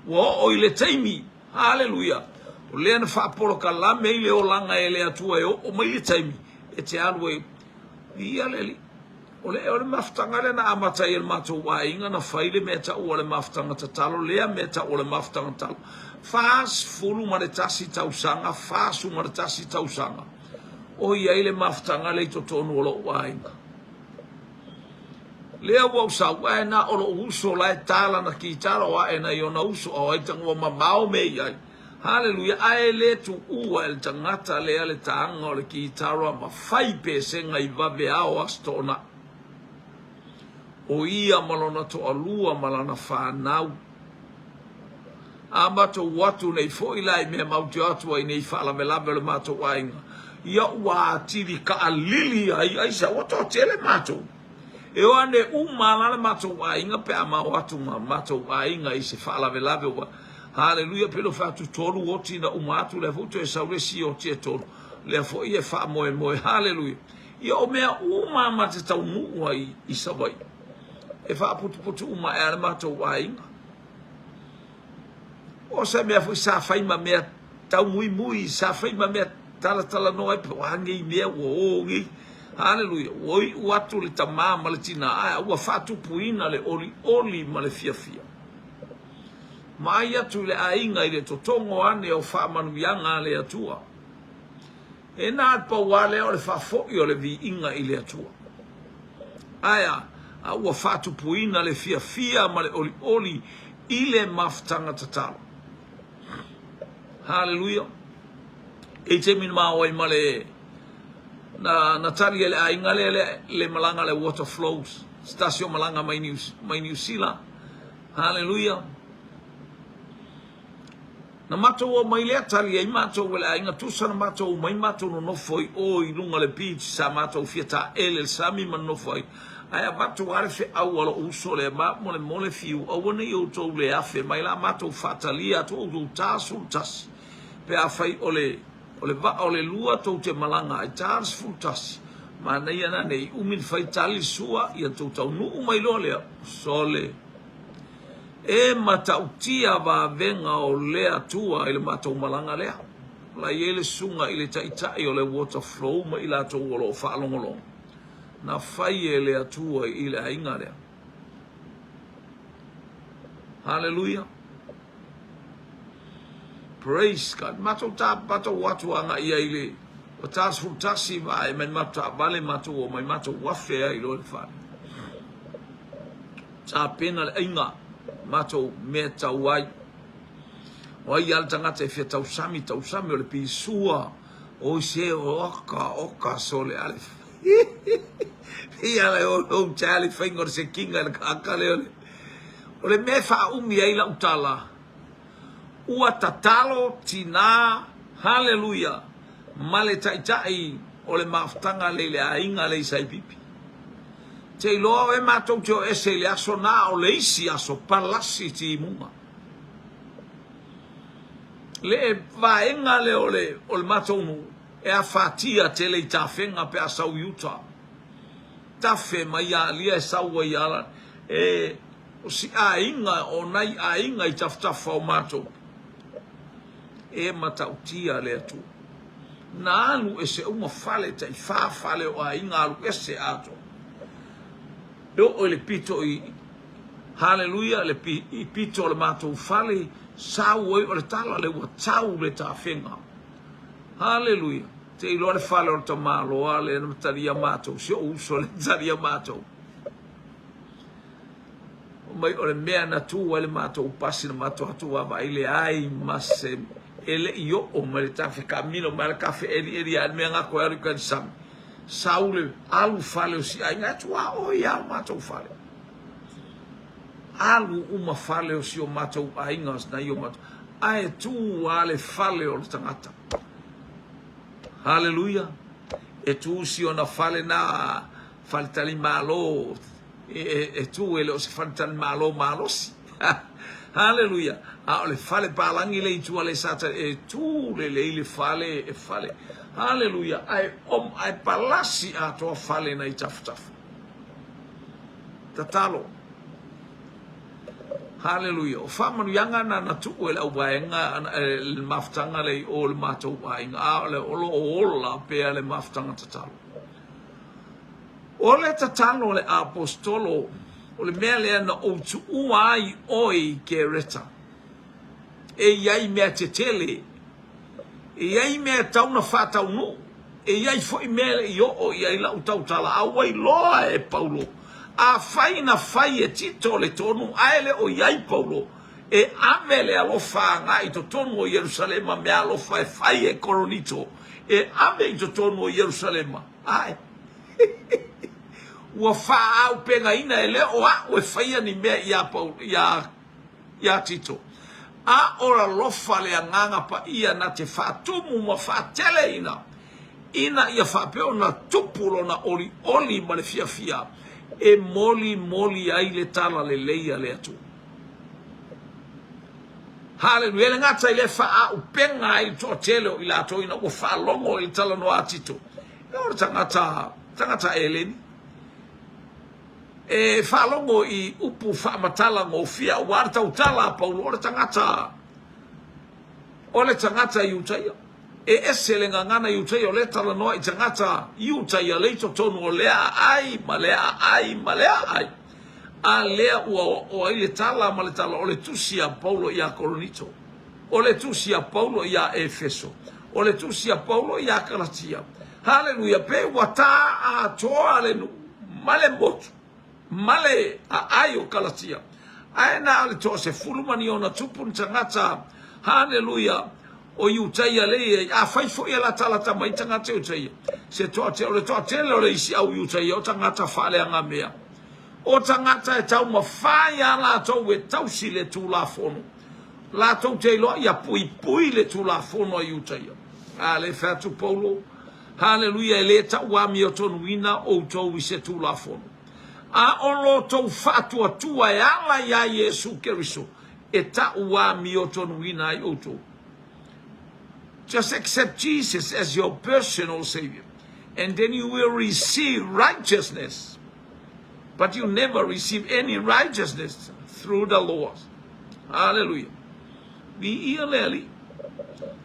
S1: Ua oo i le taimi Haleluia! O lea na faapolokalame ai le olaga e le Atua e oo mai le taimi e te alu ai. Viia le Alii. O le, o le mafutaga lea na amata ai e le matou aiga na fai le mea taua o le mafutaga tatalo, lea mea taua o le mafutaga tatalo. 41 tausaga, 41 tausaga o i ai le mafutaga lea i totonu o lou aiga. Lea ua ou sau, ae na o lou uso la e ta lana kitara o ae nai ona uso, a o ai taga ua mamao mea i ai. Haleluia! Ae le tuua e le tagata lea le taga o le kitara ma fai pesega i vaveao Aso Toonai. O ia ma lona toalua ma lana fanau. A matou o atu nei foi la i mea matou te o atu ai nei i faalavelave o le matou aiga, ia ua atili kaalili ai, aisea, ua toatele matou. E o ane uma lava la le matou aiga pe a ma o atu ma matou aiga i se faalavelave ua, haleluia, pei ona fai atu, tolu oti na uma atu, lea foi ua toe sau le isi oti e tolu, lea foi e faamoemoe, haleluia. Ia o mea uma ma te taunuu ai i Savaii, e faaputuputu uma ae a le matou aiga. O se mea foi sa fai ma mea taumuimui, sa fai ma mea talatalanoa ai, po o a nei mea ua o nei. Haleluia! Ua iu atu le tamā ma le tinā, ae ua faatupuina le olioli ma le fiafia. Vaai atu i le aiga i le totogo ane o faamanuiaga a le Atua. E na o le pau lava lea o le faafoi o le viiga i le Atua. Ae a? A ua faatupuina le fiafia ma le olioli i le mafutaga tatalo. Haleluia! E taimi na mao ai ma le na, na tali e le aiga lea le, le malaga le Water Flows, se tasi o malaga mai Niu, mai Niu Sila. Haleluia! Na matou o mai lea tali ai matou e le aiga tusa na matou omai matou nonofo i o i luga o le beach sa matou fia taele le sami ma nonofo ai ae avatu lava le feau a lou uso lea maamolemole fiu aua nei outou le afe mai la matou faatalia atu outou 41 pe afai o le o le vaa o le lua tou te malaga ai 41 manaia na nei umi le fai tali sua ia tou taunuu mai loa lea sole E matautia vavega o le Atua i le matou malaga lea. O la e i ai le susuga i le Taitai o le Water Flow ma i latou o lo o faalogologo, na fai e le Atua i le aiga lea. Haleluia! Praise God. Matou ta, matou o atu agai ai i le ua ta 11 ma ae mai matou taavale matou o mai matou afe ai loa i le fale. Tapena le aiga matou mea tau ai. O ai lava le tagata e fia tausami, tausami o le pisua, oi se oka, oka sole ale. Ia le o o tali faiga o le sekinga le kaka le ole. O le mea e faaumi ai lau tala, ua tatalo tina, haleluia, ma le taitai o le mafutaga lea i le aiga lea i Saipipi. Te iloa oe matou te o ese i le aso na o le isi aso palasi timuga. Le vaega lea o le, o le matou nuu e afatia tele i tafega pe a sau i uta. Tafe mai alia e sau ai ala e o si aiga o nai aiga i tafatafa o matou. E matautia le Atua. Na alu ese uma fale tai fa fale o aiga alu ese atoa. E oo i le pito i Haleluia le i pito o le matou fale sau ai o le tala le ua tau le tafega. Haleluia. Te iloa le fale o le tamaloa lea na talia matou, si ou uso lea na talia matou. Mai o le mea na tu ai le matou pasi na matou atu vaavaai leai ma se e le i oo mai le tafe kamilo mai le kafe elieli a le mea gako e alu i kai le sami. Sau le alu fale o si aiga e tuaoi a o matou fale. Alu uma fale o si o matou aiga nai o matou ae tu a le fale o le tagata. Haleluia! E tu si ona fale na faletalimalo e tu e le o se faletalimalo malosi. Haleluia! A o le fale palagi le i tua le sa e tu lelei le fale e fale. Haleluia! Ae om ae palasi atoa fale na i tafatafa. Tatalo. Haleluia! O faamanuiaga na na tuu e le auvaega le mafutaga lea i o le matou aiga, a o le o lo o ola pea le mafutaga tatalo. O le tatalo a le aposetolo, o le mea lea na ou tuua ai oe i Kereta, e i ai mea tetele, e i ai mea e tatau ona faataunuu, e i ai foi mea e le i oo i ai lau tautala, a ua iloa e Paulo, afai na fai e Tito le tonu ae le o i ai Paulo, e ave le alofa agai i totonu o Ierusalema meaalofa e fai e Koronito, e ave i totonu o Ierusalema. Ae. Ua faaaupegaina e le o a'u e faia ni mea iā Paulo, iā, iā Tito. A o le alofa le Agaga Paia na te faatumu ma faateleina, ina ia faapea ona tupu lona olioli ma le fiafia e molimoli ai le talalelei a le Atua. Haleluia! E le gata i lea, faaauupega ai le toatele o i latou ina ua faalogo i le talanoa a Tito. E o le tagata, tagata Eleni. E faalogo i upu faamatala gofie aua le tautala a Paulo, o le tagata, o le tagata Iutaia. E ese le gagana Iutaia o lea talanoa i tagata Iutaia lea i totonu o lea aai ma lea aai ma lea aai. A lea ua oo ai le tala ma le tala o le tusi a Paulo iā Korinito, o le tusi a Paulo iā Efeso, o le tusi a Paulo iā Kalatia. Haleluia! Pe ua tā atoa le nuu ma le motu ma le aai o Kalatia, ae na o le toasefulu ma ni ona tupu ni tagata, haleluia, o Iutaia lea i ai. Afai foi e latalata mai tagata Iutaia, se toate, o le toatele o le isi au Iutaia o tagata faaleagamea, o tagata e taumafai a latou e tausi le Tulafono, latou te iloa ia puipui le Tulafono a Iutaia. A lea e fai atu Paulo, Haleluia, e le tauamiotonuina outou i se Tulafono, a o lo outou faatuatua e ala iā Iesu Keriso, e tauamiotonuina ai outou. Just accept Jesus as your personal savior and then you will receive righteousness. But you never receive any righteousness through the laws. Hallelujah. Viia le Alii.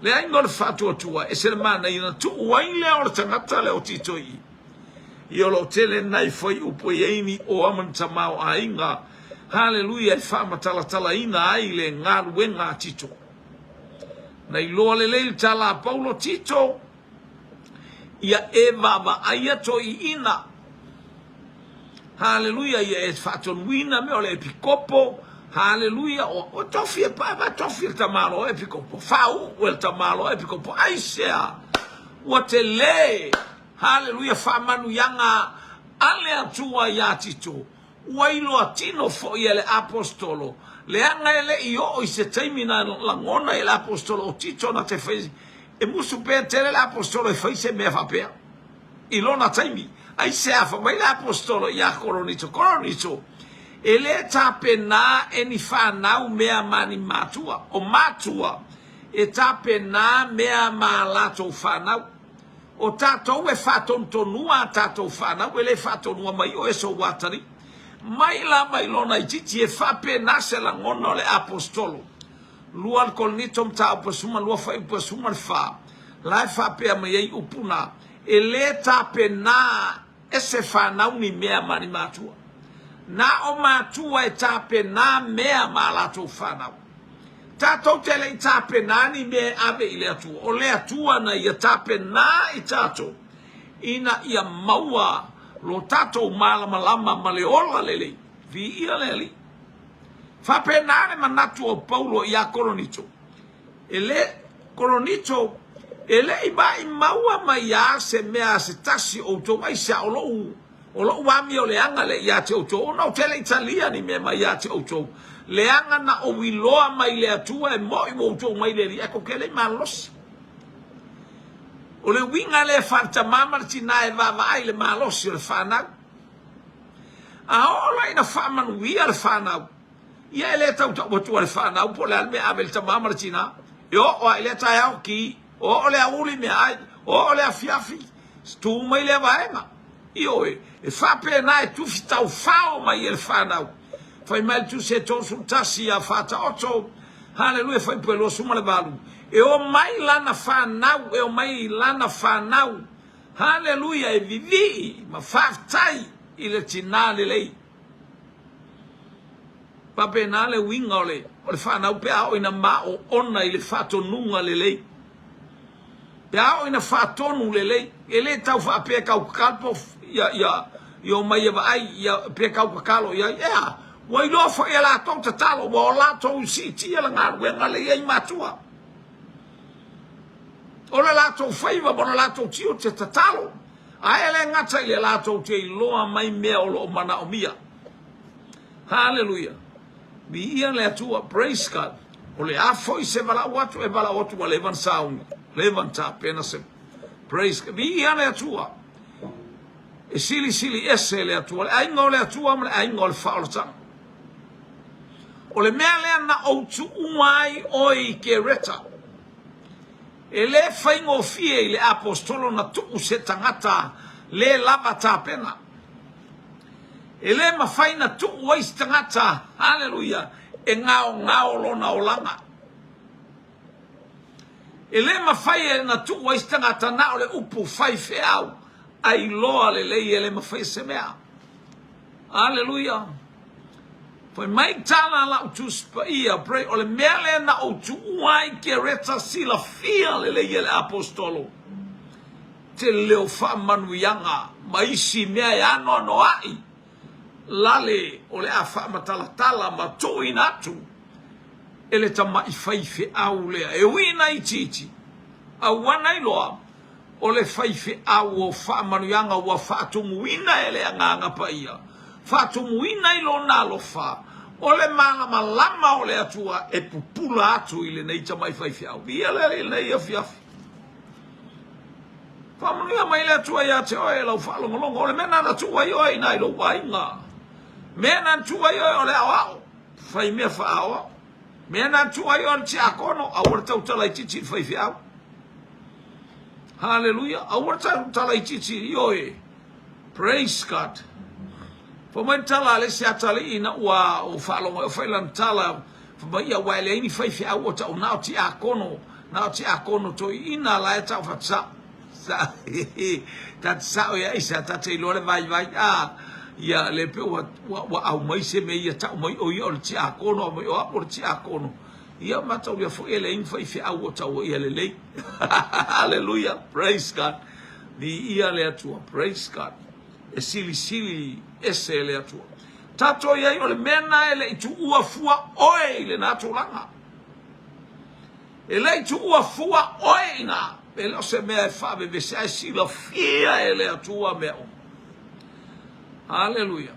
S1: Leai mo le faatuatua, ese le manaia na tuu ai lea o le tagata lea o Tito i i. Ia o lo o tele nai fuaiupu e i ai ni oa ma ni tamaoaiga, haleluia, e faamatalatalaina ai le galuega a Tito. Na iloa lelei le tala a Paulo, Tito, ia e vaavaaia toeaiina. Haleluia, ia e faatonuina mea o le epikopo. Haleluia, o, o tofi e pae, va tofi le tamaloa epikopo, faauu e le tamaloa epikopo. Aisea? Ua tele, haleluia, faamanuiaga a le Atua iā Tito. Ua iloa tino foi e le Aposetolo, leaga e le i oo i se taimi na lagona ai e le Aposetolo o Tito na te fai, e musu pea tele le Aposetolo e fai se mea faapea i lona taimi. Aisea? Fai mai le Aposetolo ia Koronito, Koronito, e le tapena e ni fanau mea ma ni matua, o matua e tapena mea ma latou fanau. O tatou e faatonutonua a tatou fanau, e le faatonua mai oe sou atalii. Mai la mai lona itiiti e faapena se lagona o le Aposetolo. 2 Korinito mataupu e 12 fuaiupu e 14, la e faapea mai ai upu na, E le tapena e se fanau ni mea ma ni matua. Na o matua e tapena mea ma a latou fanau. Tatou te le i tapena ni mea e ave i le Atua. O le Atua na ia tapena i tatou ina ia maua lo tatou malamalama ma le ola lelei. Viia le Alii. Faapena le manatu o Paulo ia Koronito. E le, Koronito, e le i maʻimaua mai lava se mea a se tasi o outou, aisea o loʻu, o loʻu amio leaga lea ia te outou, ona ou te le i talia ni mea mai ia te outou, leaga na ou iloa mai le Atua e moʻi ua outou mai le Alii, ae tou te le i malosi. O le uiga lea faale-tamā ma le tinā e vaavaai i le malosi o le fanau. A oo la ina faamanuia le fanau, Ia e le tautau atua le fanau po o le a le mea e ave i le tama ma le tina. E oo lava i lea taeao, ki, oo le aoauli meaai, oo le afiafi, tu mai lea vaega. Ioe, e faapena e tufi taufao mai e le fanau. Fai mai le Tusi e 31 ia Faataoto, Haleluia, fuaiupu e 28, e omai lana fanau, e omai lana fanau, Haleluia, e vivii ma faafetai i le tina lelei. Faapena le uiga o le, o le fanau pe a oo ina maoona i le faatonuga lelei. Pe a oo ina faatonu lelei, e le tau faapea kau kakalo po ia, ia, ia omai e vaai, ia, pe kau kakalo i ai. Ea, ua iloa foi e latou tatalo, ua o latou siitia le galuega lea i ai matua. O le latou faiva ma le latou tiute tatalo. Ae e le gata i le latou te iloa mai mea o lo o manaomia. Haleluia! Viia le Atua! Praise God! O le a foi se valaau atu, e valaau atu ua leva ona sauni, leva ona tapena se. Praise God! Viia le Atua! E silisili ese le Atua, le aiga o le Atua ma le aiga o le faaolataga. O le mea lea na ou tuua ai oe i Kereta, E le faigofie i le Aposetolo na tuu se tagata le lava tapena. E le mafai na tuu ai se tagata, haleluia, e gaogao lona olaga. E le mafai na tuu ai se tagata na o le upu faifeau, a iloa lelei e le mafai se mea. Aleluia. Fai mai tala a lau Tusi Paia, pray, o le mea lea na ou tuua ai Kereta silafia lelei e le Aposetolo, tele o faamanuiaga ma isi mea e anoanoai lale o le a faamatalatala ma tuuina atu e le tamai faifeau lea e ui ina itiiti, a ua na iloa O le faifeau o faamanuiaga ua faatumuina e le Agaga Paia, faatumuina i Lona alofa, o le malamalama o le Atua e pupula atu i lenei tamai faifeau. Viia le Alii i lenei afiafi. Faamanuia mai le Atua ia te oe lau faalogologo. O le mea lena na tuu ai oe i ina i lou aiga. Mea lena na tuu ai oe o le aoao. Fai mea faaaoao. Mea lena na tuu ai oe o le tiakono. Aua le tautala itiiti i le faifeau. Haleluia. Aua le tautala itiiti, ioe. Praise God. Fai mai le tala a le isi atalii ina ua ou faalogo ai o fai lana tala, fai mai, ia aua e leai ni faifeau o tau na o tiakono, na o tiakono toeaina la e tau fatu sao. Ta te sao ia aisea ta te iloa le vaivai a ia le pe ua, ua, ua aumai se mea ia tau mai o ia o le tiakono, au mai o au o le tiakono. Ia mataulia foi e leai ni faifeau o taua ia lelei. Hallelujah. Praise God. Viia le Atua. Praise God. E silisili ese le Atua. Tatou i ai o le mea na e le i tuua fua oe i lena tulaga. E le i tuua fua oe i ina. E le o se mea e faavevese ae silafia e le Atua mea uma. Hallelujah.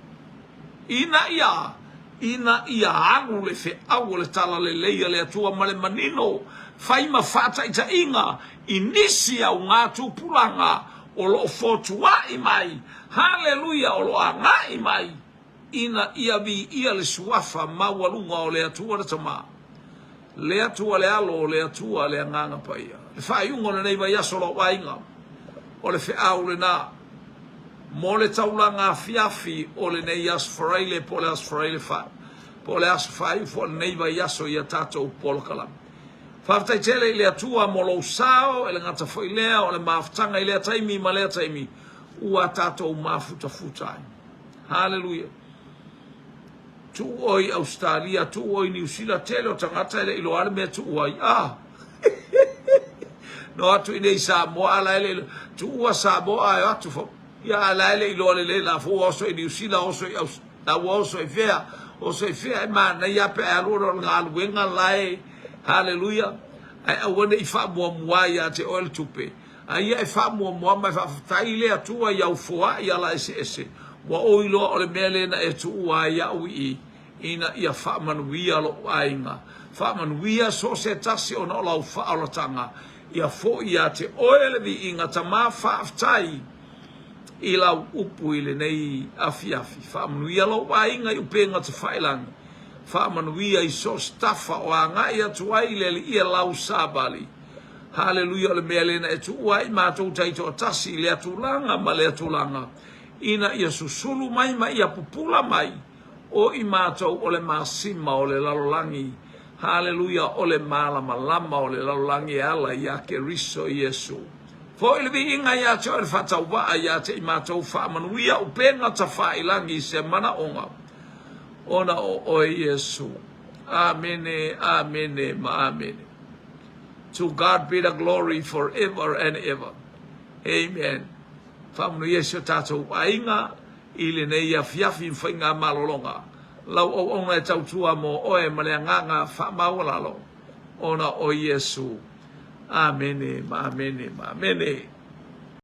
S1: Ina ia, ina ia alu le feau o le Talalelei a le Atua ma le manino, fai ma faataitaiga i nisi auga tupulaga o lo o fotuai mai, haleluia, o lo o agai mai, ina ia viia le Suafa maualuga o le Atua le Tama, le Atua le Alo, le Atua le Agaga Paia. Le faaiuga o lenei vaiaso lou aiga, o le feau lena mo le taulaga afiafi o lenei Aso Faraile po o le Aso Faraile fa, po o le aso faaiu foi o lenei vaiaso i a tatou polokalame. Faafetai tele i le Atua mo lou sao, e le gata foi lea o le mafutaga i lea taimi ma lea taimi ua tatou mafutafuta ai. Haleluia! Tuu oe i Ausetalia, tuu oe i Niu Sila, tele o tagata e le i iloa le mea e tuu ai. Ah! No atu i nei Samoa, a la e le iloa. Tuua Samoa ae o atu fo. Ia a la e le iloa lelei la fo ua oso i Niu Sila, oso i Aus, la ua oso i fea, oso i fea e manaia pe a alu ona o le galuega la e, haleluia, ae aua ne i faamuamua ia te oe le tupe. A ia e faamuamua ma e faafetai i le Atua i au foai ala eseese, ua ou iloa o le mea lea na e tuua ai iaʻu i i, ina ia faamanuia loʻu aiga. Faamanuia so o se tasi ona o lau faaolataga, ia foi ia te oe le viiga Tama faafetai i lau upu i lenei afiafi. Faamanuia lou aiga i upega tafailagi, faamanuia i so o se tafa o agai atu ai le Alii e lau savali. Haleluia, o le mea lea na e tuua ai matou taitoatasi i lea tulaga ma lea tulaga, ina ia susulu mai ma ia pupula mai o i matou o le masima o le lalolagi. Haleluia, o le malamalama o le lalolagi e ala iā Keriso Iesu. Foi le viiga ia te oe le faatauvaa ia te i matou faamanuia upega tafailagi i se manaoga ona o oe Iesu. Amene, amene ma amene. To God be the glory for ever and ever. Amen. Faamanuia si o tatou aiga i lenei afiafi ma faiga malologa. Lau auauna e tautua mo oe ma le agaga faamaualalo ona o Iesu. Amene ma amene ma amene.